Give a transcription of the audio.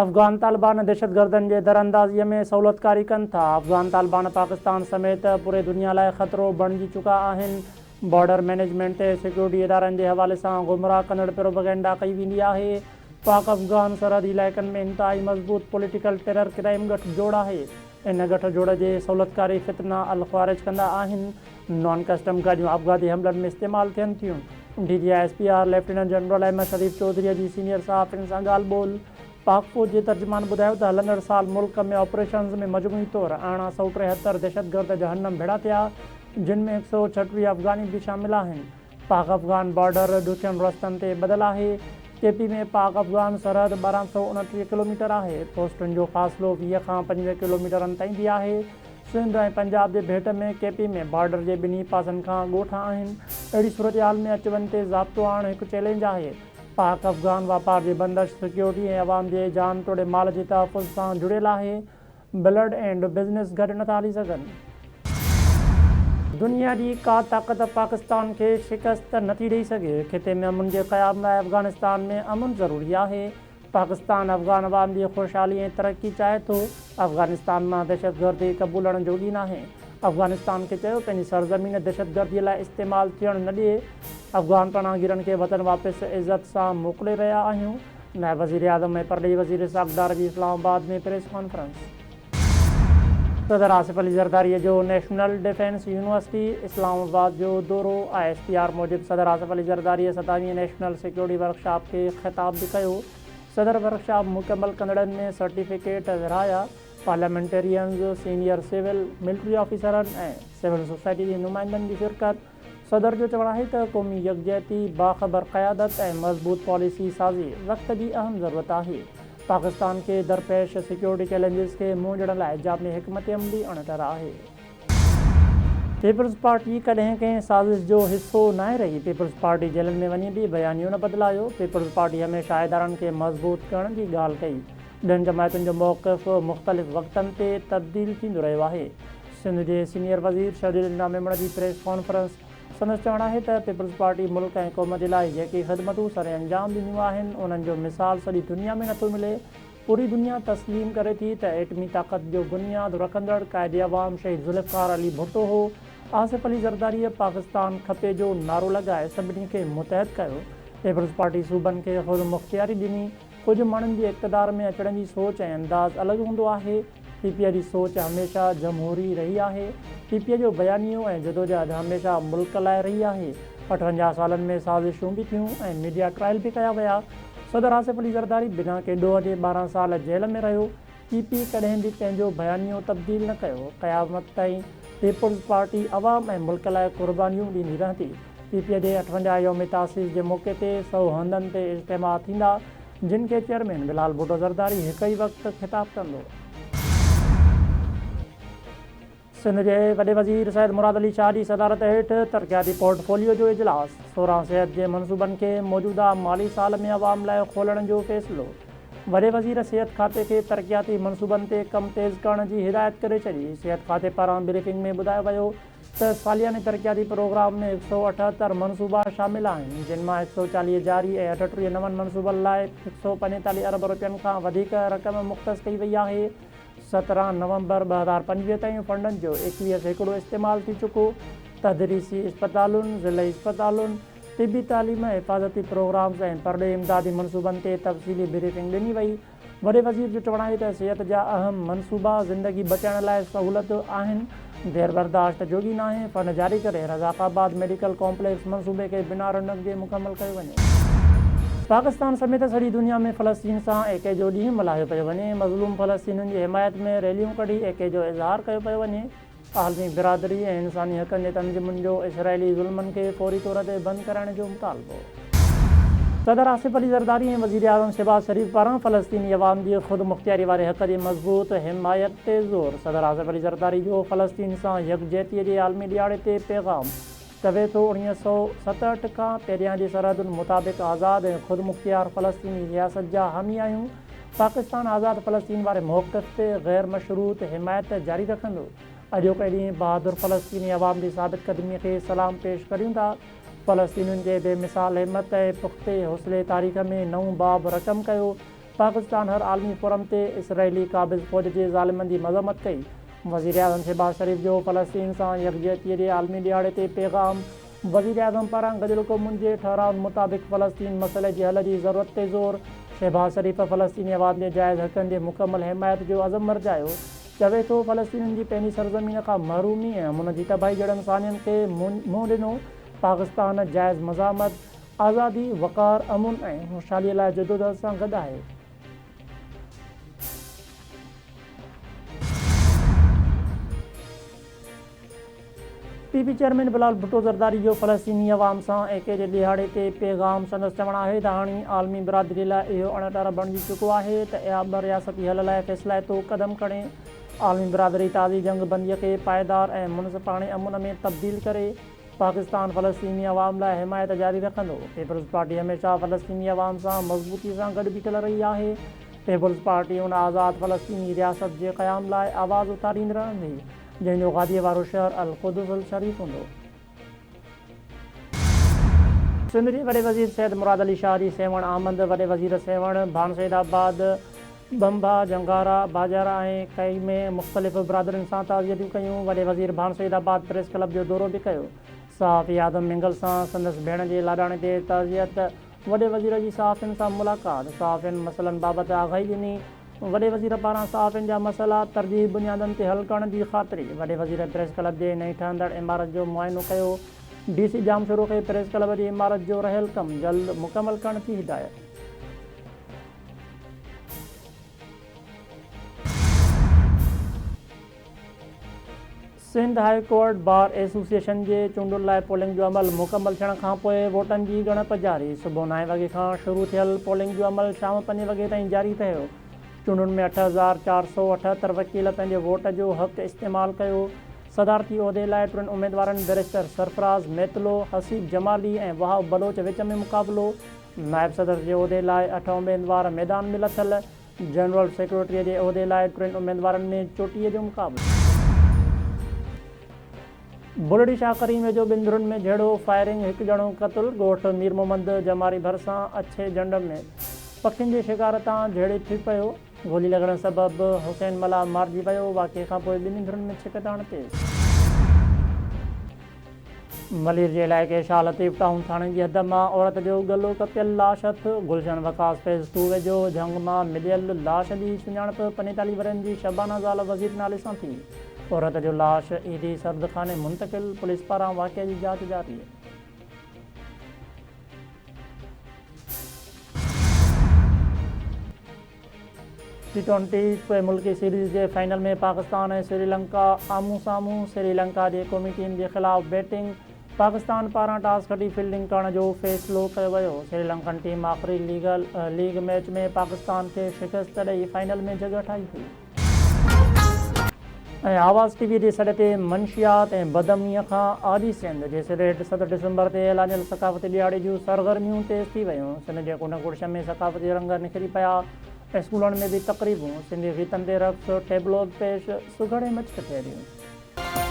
افغان طالبان دهشتگردن جي دراندازيء ۾ سهولتڪاري ڪن ٿا، افغان طالبان پاڪستان سميت پوري دنيا لاء خطرو بڻجي چڪا آهن، بارڊر مئنيجمينٽ تي سيڪيورٽي ادارن جي حوالي سان گمراهه ڪندڙ پروپئگينڊا ڪئي ويندي آهي، پاڪ افغان سرحدي علائقن ۾ انتهائي مضبوط پوليٽيڪل ٽيرر ڪرائيم ڳٺ جوڙ آهي، ان ڳٺ جوڙ جي سهولتڪاري فتنه الخوارج ڪندا آهن، نان ڪسٽم گاڏيون آپگهاتي حملن ۾ استعمال ٿين ٿيون، D G I S P R lieutenant general Ahmed Sharif Chaudhry جي سينيئر صحافين سان ڳالهه ٻولهه، پاڪ فوج جي ترجمان ٻڌايو ته هلندڙ سال ملڪ ۾ آپريشنز ۾ مجموعي طور 1873 دهشتگرد جهنم ڀيڙا ٿيا، جن ۾ 136 افغاني به شامل آهن. پاڪ افغان بارڊر ڏکين رستن تي ٻڌل آهي، ڪي پي ۾ پاڪ افغان سرحد 1229 ڪلوميٽر آهي، پوسٽن جو فاصلو 20 کان 25 ڪلوميٽرن تائين به آهي، سنڌ ۽ پنجاب جي ڀيٽ ۾ ڪي پي ۾ بارڊر جي ٻنهي پاسن کان ڳوٺ آهن، اهڙي صورتحال ۾ اچ وڃ تي ضابطو آڻڻ هڪ چئلينج آهي. پاڪ افغان واپار جي بندش سيڪيورٽي ۽ عوام جي جان توڙي مال جي تحفظ سان جڙيل آهي، بلڊ اينڊ بزنس گڏ نٿا هلي سگهن. دنيا جي ڪا طاقت پاڪستان کي شڪست نٿي ڏئي سگهي، خطي ۾ امن جي قيام لاء افغانستان ۾ امن ضروري آهي، پاڪستان افغان عوام جي خوشحالي ۽ ترقي چاهي ٿو، افغانستان مان دهشتگردي قبولڻ جوڳي ناهي، افغانستان کي چيو پنهنجي سرزمين دهشتگردي لاء استعمال ٿيڻ نه ڏئي، افغان پناهگيرن کي وطن واپس عزت سان موڪلي رهيا آهيون، نائب وزيراعظم ۽ پرڏيهي وزير اسحاق ڊار جي اسلام آباد ۾ پريس ڪانفرنس. صدر آصف علي زرداري جو نيشنل ڊفينس يونيورسٽي اسلام آباد جو دورو، I S P R موجب صدر آصف علي زرداري ستاويهين نيشنل سيڪيورٽي ورڪشاپ کي خطاب به ڪيو، صدر ورڪشاپ مڪمل ڪندڙن ۾ سرٽيفڪيٽ ورهايا، پارليامينٽيرينز، سينيئر سول، ملٽري آفيسرن ۽ سول سوسائٽي جي نمائندن جي شرڪت، صدر جو چوڻ آهي ته قومي يڪجهتي، باخبر قيادت ۽ مضبوط پاليسي سازي وقت جي اهم ضرورت آهي، پاڪستان کي درپيش سيڪيورٽي چئلينجز کي منهن ڏيڻ لاء جامع حڪمت عملي اڻٽر آهي. پيپلز پارٽي ڪڏهن ڪنهن سازش جو حصو ناهي رهي، پيپلز پارٽي جيلن ۾ وڃي به بيانيو نه بدلايو، پيپلز پارٽي هميشه ادارن کي مضبوط ڪرڻ جي ڳالهه ڪئي، ٻين جماعتن جو موقف مختلف وقتن تي تبديل ٿيندو رهيو آهي، سنڌ جي سينيئر وزير شرجيل انعام ميمڻ جي پريس ڪانفرنس، سندس چوڻ آهي ته پيپلز پارٽي ملڪ ۽ قوم جي لاء جيڪي خدمتون سرانجام ڏنيون آهن انهن جو مثال سڄي دنيا ۾ نٿو ملي، پوري دنيا تسليم ڪري ٿي ته ايٽمي طاقت جو بنياد رکندڙ قائد عوام شهيد ذوالفقار علي ڀٽو هو، آصف علي زرداريء پاڪستان کپي جو نعرو لڳائي سڀني کي متحد ڪيو، پيپلز پارٽي صوبن کي خودمختياري ڏني، ڪجهه ماڻهن جي اقتدار ۾ اچڻ جي سوچ ۽ انداز الڳ هوندو آهي، پي پي جي سوچ هميشه جمهوري رهي آهي، پي پي جو بيانيو ۽ جدوجهد هميشه ملڪ لاء رهي آهي، 58 سالن ۾ سازشون به ٿيون ۽ ميڊيا ٽرائل به ڪيا ويا، صدر آصف علي زرداري بنا ڪنهن ڏوهه جي 12 سال جيل ۾ رهيو، پي پي ڪڏهن به پنهنجو بيانيو تبديل نه ڪيو، قيامت تائين پيپلز پارٽي عوام ۽ ملڪ لاء قربانيون ڏيندي رهندي، پي پي جي 58 يوم تاسيس جي موقعي تي سئو هنڌن تي اجتماع ٿيندا، جن کي چيئرمين بلال ڀٽو زرداري هڪ ئي وقت خطاب ڪندو. سنڌ جي وڏي وزير سيد مراد علي شاهه جي صدارت هيٺ ترقياتي پورٽفوليو جو اجلاس، 16 صحت جي منصوبن کي موجوده مالي سال ۾ عوام لاء کولڻ جو فيصلو، وڏي وزير صحت کاتي کي ترقياتي منصوبن تي ڪم تيز ڪرڻ جي هدايت ڪري ڇڏي، صحت کاتي پاران بريفنگ ۾ ٻڌايو ويو ته سالياني ترقياتي پروگرام ۾ 178 منصوبا شامل آهن، جن مان 140 جاري ۽ 38 نون منصوبن لاء 145 ارب رپين کان وڌيڪ رقم مختص ڪئي وئي آهي. 17 نومبر 2025 تائين فنڊن جو 21% استعمال ٿي چڪو، تدريسي اسپتالن، ضلعي اسپتالن، طبي تعليم، حفاظتي پروگرامز ۽ پرڏيهي امدادي منصوبن تي تفصيلي بريفنگ ڏني وئي. وڏي وزير جو چوڻ آهي ته صحت جا اهم منصوبا زندگي بچائڻ لاء سهولت آهن، دير برداشت جوڳي ناهي، فنڊ جاري ڪري رزاق آباد ميڊيڪل ڪامپليڪس منصوبي کي بنا رنڊڪ جي مڪمل ڪيو وڃي. پاڪستان سميت سڄي دنيا ۾ فلسطين سان ايڪي جو ڏينهن ملهايو پيو وڃي، مظلوم فلسطينين جي حمايت ۾ ريليون ڪڍي ايڪي جو اظهار ڪيو پيو وڃي، عالمي برادري ۽ انساني حقن جي تنظيمن جو اسرائيلي ظلمن کي فوري طور تي بند ڪرائڻ جو مطالبو. صدر آصف علي زرداري ۽ وزيراعظم شهباز شريف پاران فلسطيني عوام جي خودمختياري واري حق جي مضبوط حمايت تي زور، صدر آصف علي زرداري جو فلسطين سان يڪجهتي جي عالمي ڏهاڙي تي پيغام، چوي ٿو 1967 کان پهريان جي سرحدن مطابق آزاد ۽ خودمختيار فلسطيني رياست جا حامي آهيون، پاڪستان آزاد فلسطين واري موقف تي غير مشروط حمايت جاري رکندو، اڄوڪي ڏينهن بهادر فلسطيني عوام جي ثابت قدمي کي سلام پيش ڪريون ٿا، فلسطينين جي بي مثال همت ۽ پختي حوصلي تاريخ ۾ نئون باب رقم ڪيو. پاڪستان هر عالمي فورم تي اسرائيلي قابض فوج جي ظالمن جي مذمت ڪئي، وزيراعظم شهباز شريف جو فلسطين سان يڪجهتي جي عالمي ڏهاڙي تي پيغام، وزيراعظم پاران گڏيل قومن جي ٺهرائن مطابق فلسطين مسئلي جي حل جي ضرورت تي زور، شهباز شريف فلسطيني عوام جي جائز حقن جي مڪمل حمايت جو عزم ورجايو، چوي ٿو فلسطينين جي پنهنجي سرزمين کان محرومي ۽ امن جي تباهي جهڙن سانحن کي منهن ڏنو، پاڪستان جائز مزاحمت، آزادي، وقار، امن ۽ خوشحالي لاء جدوجهد سان گڏ آهي. P P chairman Bilawal Bhutto Zardari جو فلسطيني عوام سان ايڪي جي ڏهاڙي تي پيغام، سندس چوڻ آهي ته هاڻي عالمي برادري لاء اهو اڻٽر بڻجي چڪو آهي ته اها ٻه رياستي حل لاء فيصلائتو قدم کڻي، عالمي برادري تازي جنگ بندي کي پائيدار ۽ منصفاڻي امن ۾ تبديل ڪري، پاڪستان فلسطيني عوام لاء حمايت جاري رکندو، پيپلز پارٽي هميشه فلسطيني عوام سان مضبوطي سان گڏ بيٺل رهي آهي، پيپلز پارٽي ان آزاد فلسطيني رياست جي قيام لاء آواز اٿاريندي رهندي، جنهن جو گاديء وارو شهر القدس الشريف هوندو. سنڌ جي وڏي وزير سيد مراد علي شاهه جي سيوهڻ آمد، وڏي وزير سيوهڻ، ڀاڻسيد آباد، ٻنڀا، جنگارا، باجارا ۽ ڪئي ۾ مختلف برادرين سان تعزيتون ڪيون، وڏي وزير ڀاڻ سيد آباد پريس ڪلب جو دورو به ڪيو، صحافي آدم مينگل سان سندس ڀيڻ جي لاڏاڻي تي تعزيت، وڏي وزير جي صحافين سان ملاقات، صحافين مسئلن بابت آگاهي ڏني، وڏي وزير پاران صحافين جا مسئلا ترجيحي بنيادن تي حل ڪرڻ جي خاطري، وڏي وزير پريس ڪلب جي نئين ٺهندڙ عمارت جو معائنو ڪيو، ڊي سي ڄامشورو کي پريس ڪلب جي عمارت جو رهيل ڪم جلد مڪمل ڪرڻ جي هدايت. Sindh high court bar association جي چونڊن لاء پولنگ جو عمل مڪمل ٿيڻ کانپوء ووٽن جي ڳڻپ جاري، صبح نائين وڳي کان شروع ٿيل پولنگ جو عمل شام پنجين وڳي تائين جاري رهيو، چونڊن ۾ 8478 وڪيل پنهنجي ووٽ جو حق استعمال ڪيو، صدارتي عهدي لاء ٽن اميدوارن بئريسٽر سرفراز ميتلو، حسيب جمالي ۽ وهاب بلوچ وچ ۾ مقابلو، نائب صدر جي عهدي لاء اٺ اميدوار ميدان ۾ لٿل، جنرل سيڪريٽريء جي عهدي لاء ٽن اميدوارن ۾ چوٽيء جو مقابلو. بلڙي شاهه ڪريم ويجهو ٻن ڌرين ۾ جهيڙو، فائرنگ، هڪ ڄڻو قتل، ڳوٺ مير محمد جماري ڀرسان اڇي جنڊ ۾ پکين جي شڪار تان جهيڙي ٿي پيو، گولي لڳڻ سبب حسين ملاح مارجي ويو، واقعي کانپوء ٻنهي ڌرين ۾ ڇڪتاڻ تيز. ملير جي علائقي شاهه لطيف ٽائون ٿاڻي جي حد مان عورت جو ڳلو ڪپيل لاش هٿ، گلشن وقاص فيز ٽو ويجهو جهنگ مان مليل لاش جي سڃاڻپ 45 ورهين جي شبانه زال وزير نالي سان ٿي، عورت جو لاش ايڌي سردخاني منتقل، پوليس پاران واقعي جي جاچ جاري. ٽي ٽوئنٽي ملڪي سيريز جي فائنل ۾ پاڪستان ۽ سريلنڪا آمهون سامهون، سريلنڪا جي قومي ٽيم جي خلاف بيٽنگ، پاڪستان پاران ٽاس کٽي فيلڊنگ ڪرڻ جو فيصلو ڪيو ويو، سريلنڪن ٽيم آخري ليگ ميچ ۾ پاڪستان کي شڪست ڏئي فائنل ۾ جڳهه ٺاهي هئي. ۽ آواز ٽي وي جي سڏ تي منشيات ۽ بدامنيء کان آجي سنڌ جي سر هيٺ 7 ڊسمبر تي اعلانيل ثقافتي ڏهاڙي جون سرگرميون تيز ٿي ويون، سنڌ جي ڪنڊ ڪڙڇ ۾ ثقافتي رنگ نکري پيا، اسڪولن ۾ به تقريبون، سنڌي گيتن تي رقص، ٽيبلوز پيش، سگهڙ ۽ مچ ڪچهريون.